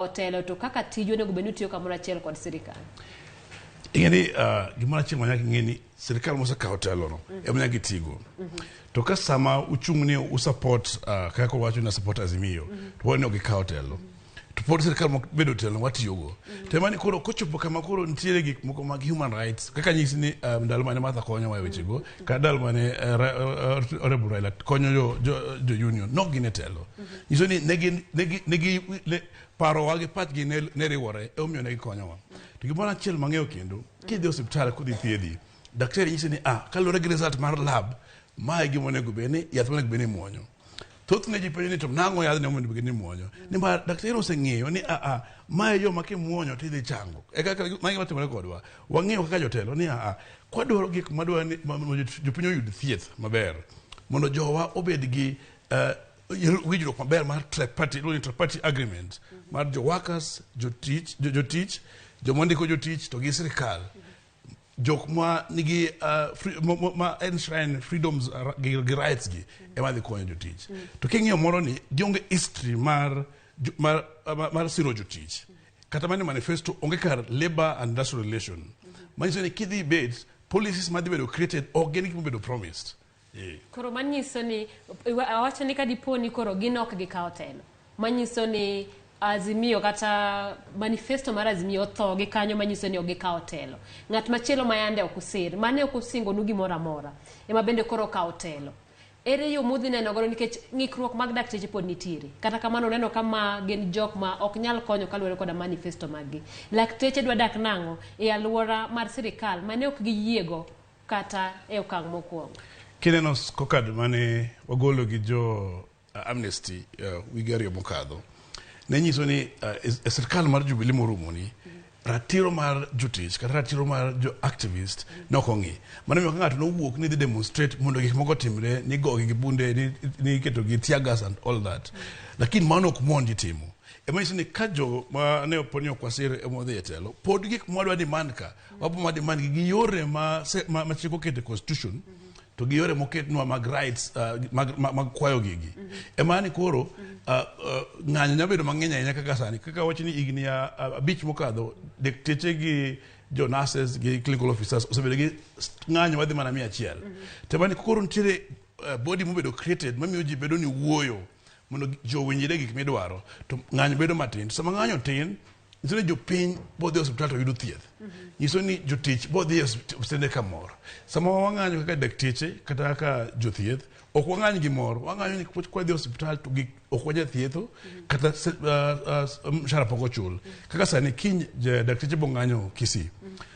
Otelo to kaka tiju onego bed ni utiyo kamoro achiel kod sirikal. Ing'e ni gimoro achiel ma nyaka ing'e ni sirikal mosekawo telo no ema nyaka itigo. To ka sama uchung' ni u support kaka wacho ni support Azimio to wan ni ok gikawo telo. To pod sirikal mok bedo telo watiyogo. To ema ni koro kochopo kama koro nitiere gik moko mag human rights kaka nyisi ni ndalo mane Martha konyowa e wechego kata ndalo mane Honorable Raila konyo jo union nok gin e telo. Nyiso ni ne gin ne gi parowa gi pachgi ne riwore emomiyo ne gikonyowa. To gimoro achiel mang'eyo kendo, kidhi e osiptal kodhi thiedhi, daktari nyisi ni ah, kaluwore gi result mar lab, mae e gima onego bed ni yath monego bed ni imuonyo. Thothne ji penjo ni to nang'o yadhni onego bed ni imuonyo? Nimar daktari oseng'eyo ni ah, ah, mae yo ma kimuonyo tidhi chango. E kaka mae gima timore kodwa. Wang'eyo kaka jotelo ni ah, ah, kwadwaro gik madwaro ni mondo jopiny oyud thieth maber, mondo jowa obed gi winjruok maber mar triparty, iluongo ni triparty agreement mar jo workers, jotich, jotich, joma ndiko jotich to gi sirikal. Jok ma nigi free, ma enshrine freedoms gi rights gi ema dhi konyo jotich. To king'iyo moro ni gionge history mar siro jotich. Kata mana e manifesto onge kar labor and industrial relation. Manyiso ni kidhi bet policies madhi bedo created ok gin gik mobedo promised. Koro manyiso ni awacho ni ka dipo ni koro gin ok gikawo telo, manyiso ni Azimio kata manifesto mar Azimio otho gi kanyo manyiso ni ok gikawo telo. Ng'at machielo ma yande ok usir, mane ok osingonu gimoro amora, ema bende koro okawo telo. Ere yo mudhi neno godo nikech ng'ikruok mag dakteche pod nitiere. Kata kamano uneno ka ma gin jok ma ok nyal konyo kaluwore koda manifesto mag gi. Lakteche dwa dak nang'o e aluora mar sirikal mane ok giyiego kata e okang' mokwongo. Kineno scorecard mane wagolo gi jo Amnesty wige ariyo mokadho, ne nyiso ni e sirkal mar Jubilee morumoni, ratiro mar jotich kata ratiro mar jo activist ne ok ong'i. Mano omiyo ka ng'ato nowuok ni dhi demonstrate mondo gik moko otimre, ni gogi gi bunde, ni iketo gi tear gas and all that. Lakini mano ok mon ji timo. Ema nyiso ni ka jo ma ne opo ni ok wasir ema odhi e telo, pod gik mwadwa demand ka, wapo ma demand gi gi yore ma chik oketo e constitution, to gi yore moketnwa mag rights mag kwayo gigi. Ema ni koro ng'anyo nyalo bedo mang'eny ahinya kaka sani, kaka wach ni higni 5 mokadho, dakteche gi jo nurses gi clinical officers osebedo gi ng'anyo madhi mana 100. To ema ni koro nitiere body mobedo created mamiyo ji bedo ni wuoyo mondo jo owinjre gik midwaro, to ng'anyo bedo matin. Sama ng'anyo tin, nyiso ni jopiny bodhi e osiptal to yudo thieth. Nyiso ni jotich bodhi e osiptende kamor. Sama wang'anyo kaka dakteche kata kaka jothieth, ok wang'any gi mor, wang'anyo ni kwadhi e osiptal to gik ok wanyal thietho kata mshahara pok ochul. Kaka sani kiny dakteche bo ng'anyo Kisii.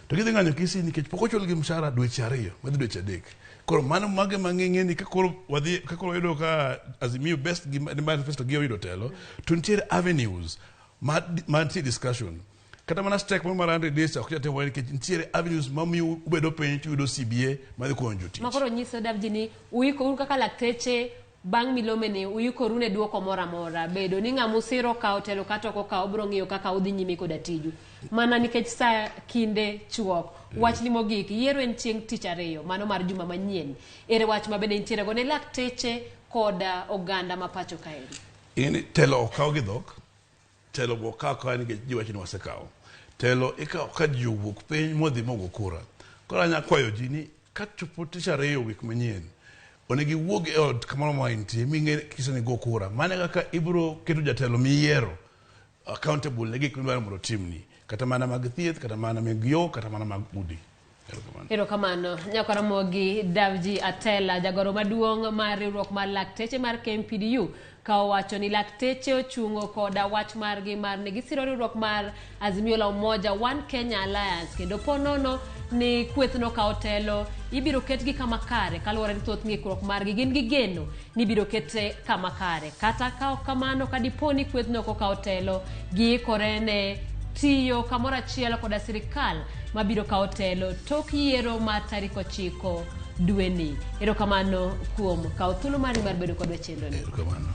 To gidhi ng'anyo Kisii nikech pok ochul gi mshahara dweche 2, madhi dweche 3. Koro mano mage mang'eng'e ni ka koro wadhi, ka koro wayudo ka Azimio best gi manifesto gi oyudo telo, to nitiere avenues ma nitie discussion. Kata mana strike moro mar 100 days ok nyal timore nikech nitiere avenues mamiyo ubedo piny to uyudo CBA madhi konyo jotich. Ma koro nyiso Davji ni uikoru kaka lakteche bang' milome ni uikoru ne duoko moro amora. Bedo ni ng'ama usiro okawo telo kata ok okawo obiro ng'iyo kaka udhi nyime koda tiju. Mana nikech sa kinde chuok. Wachni mogik, yiero en chieng' tich ariyo, mano mar juma manyien. Ere wach ma bende intiere go ne lakteche koda oganda ma pacho kaeri? Ing'e ni telo ok kaw gi dhok, telo be ok kaw akawa nikech ji wacho ni wasekawo. Telo ikawo ka ji owuok piny modhi mogo kura. Koro anya kwayo ji ni ka chopo tich ariyo wik manyien, onego iwuog e ot kamoro ma intie ming'e kise ni go kura. Mano e kaka ibiro keto jatelo miyiero accountable ne gik midwaro mondo otimni. Kata mana mag thieth, kata mana mag yo, kata mana mag udi. Erokamano. Erokamano. Nyakaramogi Davji Atela, jagoro maduong' mar riwruok mar lakteche mar KMPDU, ka owacho ni lakteche ochung'o koda wach margi mar ni gisiro riwruok mar Azimio la Umoja One Kenya Alliance kendo po nono ni kwethno kawo telo ibiro ketgi kama kare kaluwore ni thoth ng'ikruok margi gin gi geno ni ibiro kete kama kare. Kata ka ok kamano, ka dipo ni kwethno ok okawo telo, giikore ne tiyo kamoro achiel koda sirikal mabiro kawo telo tok yiero mar tarik 9 dweni. Erokamano kuom kawo thuolo mari mar bedo kodwa e chenroni. Erokamano.